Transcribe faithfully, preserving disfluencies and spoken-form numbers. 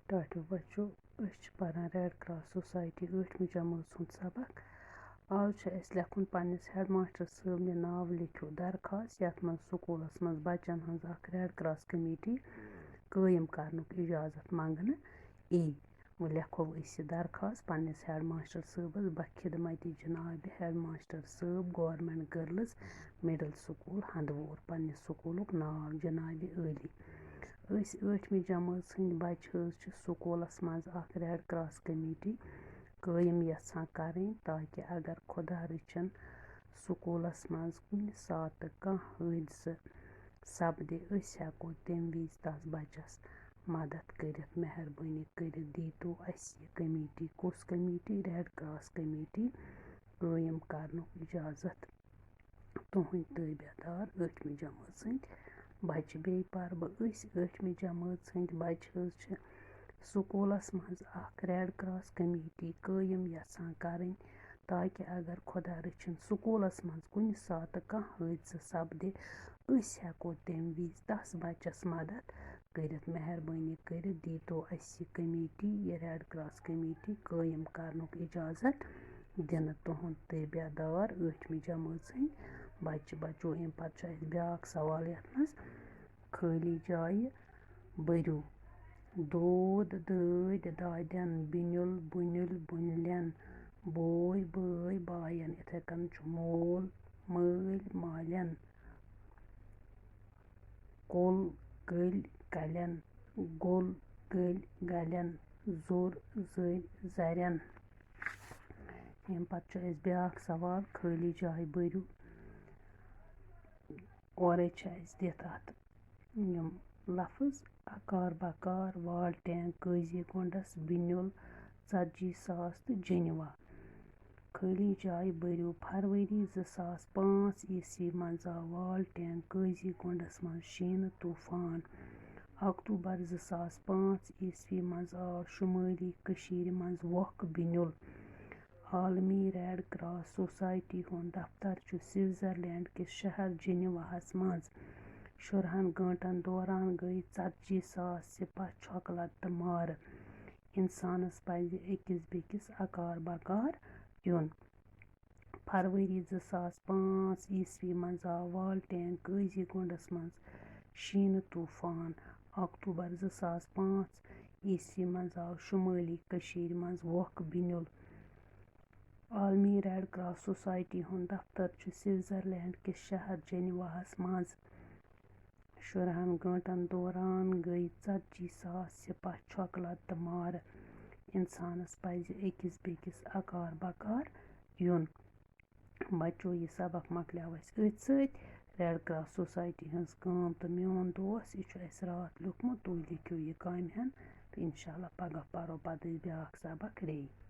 ٹاٹھیو بچو، أسۍ چھِ پران ریڈ کراس سوسایٹی ٲٹھمہِ جمٲژ ہُنٛد سبق۔ آز چھُ اَسہِ لیکھُن پننِس ہیڈ ماسٹر صٲبنہِ ناوٕ لیکھِو درخاست، یَتھ منٛز سکوٗلَس منٛز بچن ہٕنٛز اکھ ریڈ کراس کمیٹی قٲیِم کرنُک اجازت منٛگنہٕ یی۔ وۄنۍ لیکھو أسۍ یہِ درخاست پننِس ہیڈ ماسٹر صٲبَس بخدمت جناب ہیڈ ماسٹر صٲب، گورنمنٹ گرلز مڈل سکوٗل ہندوور، پننِس سکوٗلُک ناو جناب عٲلی۔ أسۍ ٲٹھمہِ جمٲژ ہٕنٛدۍ بچہٕ حظ چھِ سکوٗلَس منٛز اکھ ریڈ کراس کمیٹی قٲیِم یژھان کرٕنۍ، تاکہِ اگر خۄدا رٔچھِن سکوٗلَس منٛز کُنہِ ساتہٕ کانٛہہ حٲدثہٕ سپدِ، أسۍ ہٮ۪کو تَمہِ وِزِ تَس بَچَس مدد کٔرِتھ۔ مہربٲنی کٔرِتھ دیٖتو اَسہِ یہِ کمیٹی، کُس کمیٹی؟ ریڈ کراس کمیٹی قٲیِم کرنُک اجازت۔ تُہٕنٛدۍ تٲبیہ دار ٲٹھمہِ جمٲژ ہٕنٛدۍ بچہٕ۔ بیٚیہِ پرٕ بہٕ، أسۍ ٲٹھمہِ جمٲژ ہٕنٛدۍ بچہٕ حظ چھِ سکوٗلَس منٛز اکھ ریڈ کراس کمیٹی قٲیِم یژھان کرٕنۍ، تاکہِ اگر خۄدا رٔچھِن سکوٗلَس منٛز کُنہِ ساتہٕ کانٛہہ حٲدثہٕ سپدِ، أسۍ ہٮ۪کو تَمہِ وِزِ تَس بَچَس مدد کٔرِتھ۔ مہربٲنی کٔرِتھ دیٖتو اَسہِ یہِ کمیٹی، یہِ ریڈ کراس کمیٹی قٲیِم کرنُک اجازت دِنہٕ۔ تُہُنٛد تٲبیہ دار ٲٹھمہِ جمٲژ ہٕنٛدۍ بچہٕ۔ بچو، اَمہِ پتہٕ چھُ اَسہِ بیٛاکھ سوال یَتھ منٛز، خٲلی جایہِ بٔرِو۔ دود دٲدۍ دادٮ۪ن، بیٚنیُل بُنیُل بُنلٮ۪ن، بوے بٲے باین، یِتھَے کٔنۍ چھُ مول مٲلۍ مالٮ۪ن، کُل کٔلۍ کَلٮ۪ن، گوٚل گٔلۍ گَلٮ۪ن، زوٚر زٔلۍ زَرٮ۪ن۔ اَمہِ پَتہٕ چھُ اَسہِ بیٛاکھ سوال، خٲلی جاے بٔرِو۔ اورَے چھِ اَسہِ دِتھ اَتھ یِم لفظ، اکار بکار، والٹینگ، قٲضی گونڈس، بِنیُل، ژتجی ساس تہٕ جنیوا۔ خٲلی جایہِ بٔرِو۔ فروری زٕ ساس پانٛژھ عیسوی منٛز آو والٹینگ، قٲضی گونڈس منٛز شیٖنہٕ طوفان۔ اکتوبر زٕ ساس پانٛژھ عیسوی منٛز آو شمٲلی کٔشیٖرِ منٛز وۄکھ بِنیُل۔ عالمی ریڈ کراس سوسایٹی ہُنٛد دفتر چھُ سوئٹزرلینڈ کِس شہر جنیواہَس منٛز۔ شُرہَن گٲنٛٹَن دوران گٔے ژتجی ساس سِپاہ چھۄکہٕ لَتہٕ مارٕ۔ اِنسانَس پَزِ أکِس بیٚکِس اکار بکار یُن۔ فروری زٕ ساس پانٛژھ عیسوی منٛز آو والٹینگ قٲضی گونڈس منٛز شیٖنہٕ طوفان۔ اکتوبر زٕ ساس پانٛژھ عیسوی منٛز آو شمٲلی کٔشیٖرِ منٛز وۄکھ بِنیُل۔ عالمی ریڈ کراس سوسایٹی ہُنٛد دفتر چھُ سوئٹزرلینڈ کِس شہر جنیواہَس منٛز۔ شُرہَن گٲنٛٹَن دوران گٔے ژتجی ساس سِپاہ چھۄکہٕ لَتہٕ مارٕ۔ اِنسانَس پَزِ أکِس بیٚکِس اکار بکار یُن۔ بچو، یہِ سبق مۄکلیو اَسہِ أتھۍ سۭتۍ۔ ریڈ کراس سوسایٹی ہٕنٛز کٲم تہٕ میون دوس، یہِ چھُ اَسہِ راتھ لیوٗکھمُت، تُہۍ لیکھِو یہِ کامہِ ہن تہٕ اِنشاء اللہ پگاہ پَرو پَتہٕ أسۍ بیٛاکھ سبق ریٚیہِ۔